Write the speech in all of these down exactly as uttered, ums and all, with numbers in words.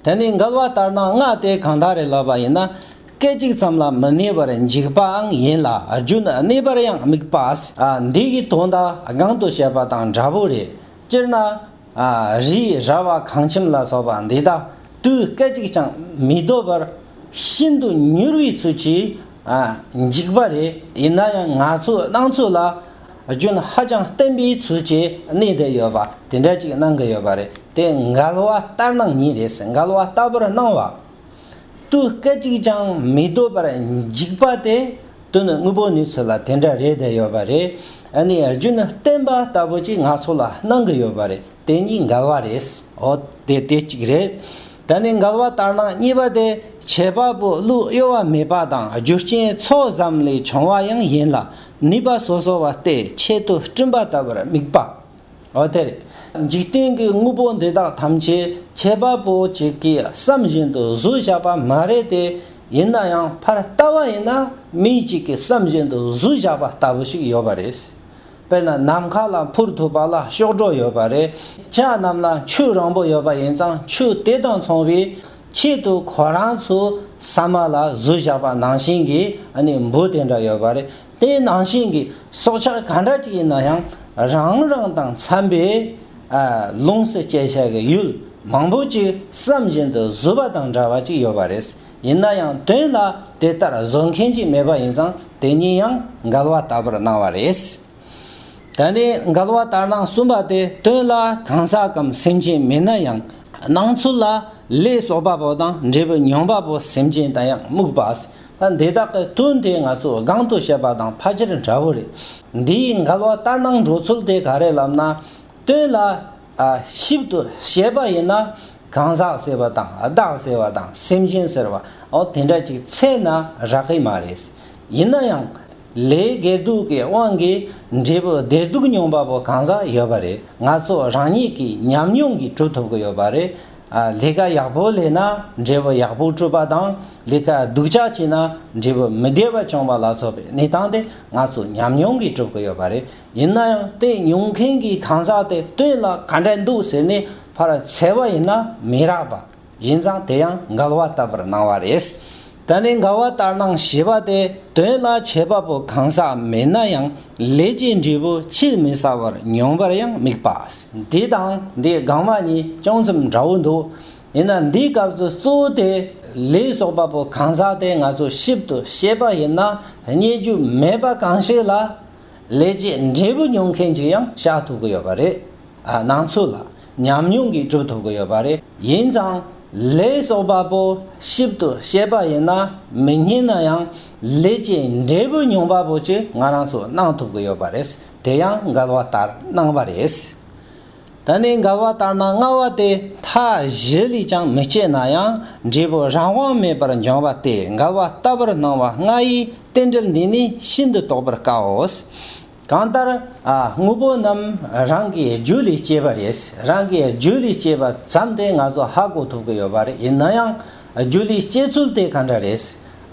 དེ་ནས་འགལ་བ་ལྟར་སྣང་ལྔ་དེ་གང་དག་རེད་ལབ་པ་ཡིན་ན། སྐད་ཅིག་ཙམ་ལ་མི་གནས་པར་འཇིག་པའང་ཡིན་ལ་རྒྱུན་གནས་པར་ཡང་དམིགས་པ། ཨ། འདི་གི་དོན་དག་སྒང་དུ་བཤད་པ་དང་འདྲ་པོ་རེད། སྤྱིར་ན། ཨ། རིའི་ར་བ་ཁང་ཁྱིམ་ལ་སོགས་པ་འདི་དག་དུས་སྐད་ཅིག་ཀྱང་མི་སྡོད་པར་ཤིན་ཏུ་མྱུར་བའི་ཚུལ་གྱིས། ཨ། འཇིག་པ་རེད། ཡིན་ན་ཡང་ང་ཚོའི་སྣང་ཚུལ་ལ་རྒྱུན་ཧ་ཅང་བརྟན་པའི་ཚུལ་གྱིས་གནས་བསྡད་ཡོད་པ་དེ་འདྲ་ཅིག་སྣང་གི་ཡོད་པ་རེད། དེ་འགལ་བ་ལྟར་སྣང་ཉིད་རེད། འགལ་བ་ལྟ་བུར་སྣང་བ། དུས་སྐད་ཅིག་ཀྱང་མི་སྡོད་པར་འཇིག་པ་དེ་དོན་དངོས་པོ་གནས་ཚུལ་ལ་དེ་འདྲ་རེད་བསྡད་ཡོད་པ་རེད། ཨ་ནི་རྒྱུན་བརྟན་པ་ལྟ་བུ་ཅིག་ང་ཚོ་ལ་སྣང་གི་ཡོད་པ་རེད། དེ་གཉིས་འགལ་བ་རེད། འོ་དེ་དེ་གཅིག་རེད། ད་ནི་འགལ་བ་ལྟར་སྣང་གཉིས་པ་དེ། འཆད་པ་པོ་བློ་གཡོ་བ་མེད་པ་དང་རྒྱུ་རྐྱེན་ཚོགས་ཙམ་ལས་བྱུང་བ་ཡང་ཡིན་ལ། ནུས་པ་སོ་སོ་བ་སྟེ་ཆེད་དུ་བསྐྲུན་པ་ལྟ་བུར་དམིགས་པ། འོ་དེ་རེད། འཇིག་རྟེན་གྱི་དངོས་པོ་འདི་དག་ཐམས་ཅད་འཆད་པ་པོ་གཅིག་གིས་བསམ་བཞིན་དུ་བཟོས་བཞག་པ་མ་རེད་དེ། ཡིན་ན་ཡང་ཕར་ལྟ་བ་ཡིན་ན་མི་གཅིག་གིས་བསམ་བཞིན་དུ་བཟོས་བཞག་པ་ལྟ་བུ་ཞིག་ཡོད་པ་རེད། དཔེར་ན་ནམ་མཁའ་ལ་འཕུར་ཐུབ་པ་ལ་གཤོག་སྒྲོ་ཡོད་པ་རེད། བྱ་རྣམས་ལ་མཆུ་རིང་པོ་ཡོད་པ་ཡིན་ཙང་མཆུ་དེ་དང་མཚུངས་པའི་ཆེད་དུ་ཁོ་རང་ཚོ་ཟ་མ་ལ་བཟོས་བཞག་པ་ནང་བཞིན་གྱི། ཨ་ནི་འབུ་དེ་འདྲ་ཡོད་པ་རེད། དེ་ནང་བཞིན་གྱི་སྲོག་ཆགས་ག་འདྲ་ཅིག་ཡིན་ན་ཡང་རང་རང་དང་འཚམ་པའི། ཨ། ལོངས་སུ་སྤྱད་བྱ་གི་ཡུལ་མང་པོ་ཅིག་བསམ་བཞིན་དུ་བཟོས་པ་དང་འདྲ་བ་ཅིག་ཡོད་པ་རེད། ཡིན་ན་ཡང་དོན་ལ་དེ་ལྟར་བཟོ་མཁན་ཅིག་མེད་པ་ཡིན་ཙང་དེ་གཉིས་ཡང་འགལ་བ་ལྟ་བུར་སྣང་བ་རེད། ད་ནི་འགལ་བ་ལྟར་སྣང་གསུམ་པ་དེ། དོན་ལ་གང་ཟག་གམ་སེམས་ཅན་མེད་ན་ཡང་སྣང་ཚུལ་ལ་ལས་གསོག་པ་པོ་དང་འབྲས་བུ་མྱོང་བ་པོ་སེམས་ཅན་དང་ཡང་དམིགས་པ། ད་འདི་དག་གི་དོན་དེ་ང་ཚོ་སྒང་དུ་བཤད་པ་དང་ཕལ་ཆེར་འདྲ་བོ་རེད། འདིའི་འགལ་བ་ལྟར་སྣང་འགྲོ་ཚུལ་དེ་ག་རེ་ལབ་ན། དོན་ལ། ཨ། ཞིབ་ཏུ་དཔྱད་པ་ཡིན་ན་གང་ཟག་ཟེར་བ་དང་བདག་ཟེར་བ་དང་སེམས་ཅན་ཟེར་བ། འོ་དེ་འདྲ་ཅིག་འཚོལ་ན་རག་གི་མ་རེད། ཡིན་ན་ཡང་ལས་དགེ་སྡིག་གི་དབང་གིས་འབྲས་བུ་བདེ་སྡུག་མྱོང་བ་པོ་གང་ཟག་ཡོད་པ་རེད། ང་ཚོ་རང་ཉིད་ཀྱི་ཉམས་མྱོང་གིས་གྲུབ་ཐུབ་ཀྱི་ཡོད་པ་རེད། ཨ། ལས་ཀ་ཡག་པོ་ལས་ན་འབྲས་བུ་ཡག་པོ་སྒྲུབ་པ་དང་། ལས་ཀ་སྡུག་ཅག་བྱས་ན་འབྲས་བུ་མི་བདེ་བ་བྱུང་བ་ལ་སོགས་པའི་གནས་སྟངས་དེ་ང་ཚོ་ཉམས་མྱོང་གིས་གྲུབ་ཀྱི་ཡོད་པ་རེད། ཡིན་ན་ཡང་དེ་མྱོང་མཁན་གྱི་གང་ཟག་དེ་དོན་ལ་ག་འདྲ་འདུག་ཟེར་ནས་ཕར་འཚོལ་བ་ཡིན་ན་མི་རག་པ། ཡིན་ཙང་དེ་ཡང་འགལ་བ་ལྟ་བུར་སྣང་བ་རེད། ད་ནི་འགལ་བ་ལྟར་སྣང་བཞི་པ་དེ། དོན་ལ་འཆད་པ་པོ་གང་ཟག་མེད་ན་ཡང་ལས་ཀྱི་འབྲས་བུ་ཆེས་མི་གསལ་བར་མྱོང་བར་ཡང་དམིགས་པ། འདི་དང་འདི་སྒང་མ་གཉིས་ཅུང་ཙམ་འདྲ་བོ་འདུག་ཡིན་ན་འདིའི་སྐབས་སུ་གཙོ་བོ་དེ་ལས་གསོག་པ་པོ་གང་ཟག་དེ་ང་ཚོ་ཞིབ་ཏུ་དཔྱད་པ་ཡིན་ན་རྙེད་རྒྱུ་མེད་པ་གང་ཞིག་ལ། ལས་ཀྱི་འབྲས་བུ་མྱོང་མཁན་ཅིག་ཡང་བཞག་ཐུབ་ཀྱི་ཡོད་པ་རེད། ཨ། སྣང་ཚུལ་ལ་ཉམས་མྱོང་གིས་གྲུབ་ཐུབ་ཀྱི་ཡོད་པ་རེད། ཡིན་ཙང་ལས་གསོག་པ་པོ་ཞིབ་ཏུ་དཔྱད་པ་ཡིན་ན་མི་རྙེད་ན་ཡང་ལས་ཀྱི་འབྲས་བུ་མྱོང་བ་པོ་ཅིག་ང་རང་ཚོ་སྣང་ཐུབ་ཀྱི་ཡོད་པ་རེད། དེ་ཡང་འགལ་བ་ལྟར་སྣང་བ་རེད། ད་ནི་འགལ་བ་ལྟར་སྣང་ལྔ་པ་དེ། མཐའ་བཞི་ལས་ཀྱང་མི་སྐྱེ་ན་ཡང་འབྲས་བུ་རང་དབང་མེད་པར་འབྱུང་བ་སྟེ་འགལ་བ་ལྟ་བུར་སྣང་བ་ལྔ་ཡི་རྟེན་འབྲེལ་འདི་ནི་ཤིན་ཏུ་རྟོགས་པར་དཀའོ། གང་ལྟར། ཨ། དངོས་པོ་རྣམས་རང་གི་རྒྱུ་ལས་སྐྱེས་པ་རེད། རང་གི་རྒྱུ་ལས་སྐྱེས་པ་ཙམ་དེ་ང་ཚོ་ཧ་གོ་ཐུབ་ཀྱི་ཡོད་པ་རེད། ཡིན་ན་ཡང་རྒྱུ་ལས་སྐྱེ་ཚུལ་དེ་ག་འདྲ་རེད།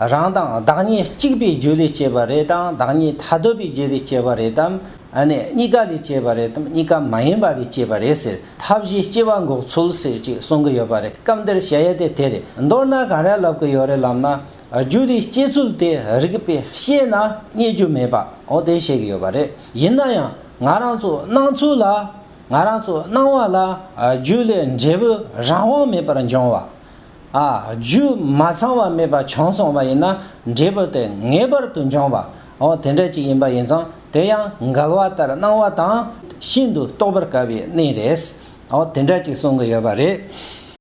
རང་དང་བདག་ཉིད་གཅིག་པའི་རྒྱུ་ལས་སྐྱེས་པ་རེད་དམ། བདག་ཉིད་ཐ་དད་པའི་རྒྱུ་ལས་སྐྱེས་པ་རེད་དམ། ཨ་ནི་གཉིས་ཀ་ལས་སྐྱེས་པ་རེད་དམ། གཉིས་ཀ་མ་ཡིན་པ་ལས་སྐྱེས་པ་རེད་ཟེར། མཐའ་བཞིའི་སྐྱེ་བ་འགོག་ཚུལ་ཟེར་ཅིག་གསུང་གི་ཡོད་པ་རེད། སྐབས་འདིར་བཤད་ཡ་དེ་དེ་རེད། མདོར་ན་ག་རེ་ལབ་ཀྱི་ཡོད་རེད་ལབ་ན། རྒྱུ་ལས་སྐྱེ་ཚུལ་དེ་རིགས་པས་དཔྱད་ན་རྙེད་རྒྱུ་མེད་པ། འོ་དེ་བཤད་ཀྱི་ཡོད་པ་རེད། ཡིན་ན་ཡང་ང་རང་ཚོ་སྣང་ཚུལ་ལ། ང་རང་ཚོ་སྣང་བ་ལ་རྒྱུ་ལས་འབྲས་བུ་རང་དབང་མེད་པར་འབྱུང་བ། ཨ། རྒྱུ་མ་ཚང་བ་མེད་པ་བྱུང་སོང་བ་ཡིན་ན་འབྲས་བུ་དེ་ངེས་པར་དུ་འབྱུང་བ། འོ་དེ་འདྲ་ཅིག་ཡིན་པ་ཡིན་ཙང་དེ་ཡང་འགལ་བ་ལྟར་སྣང་བ་དང་ཤིན་ཏུ་རྟོགས་པར་དཀའ་བའི་གནས་རེད། འོ་དེ་འདྲ་ཅིག་གསུང་གི་ཡོད་པ་རེད།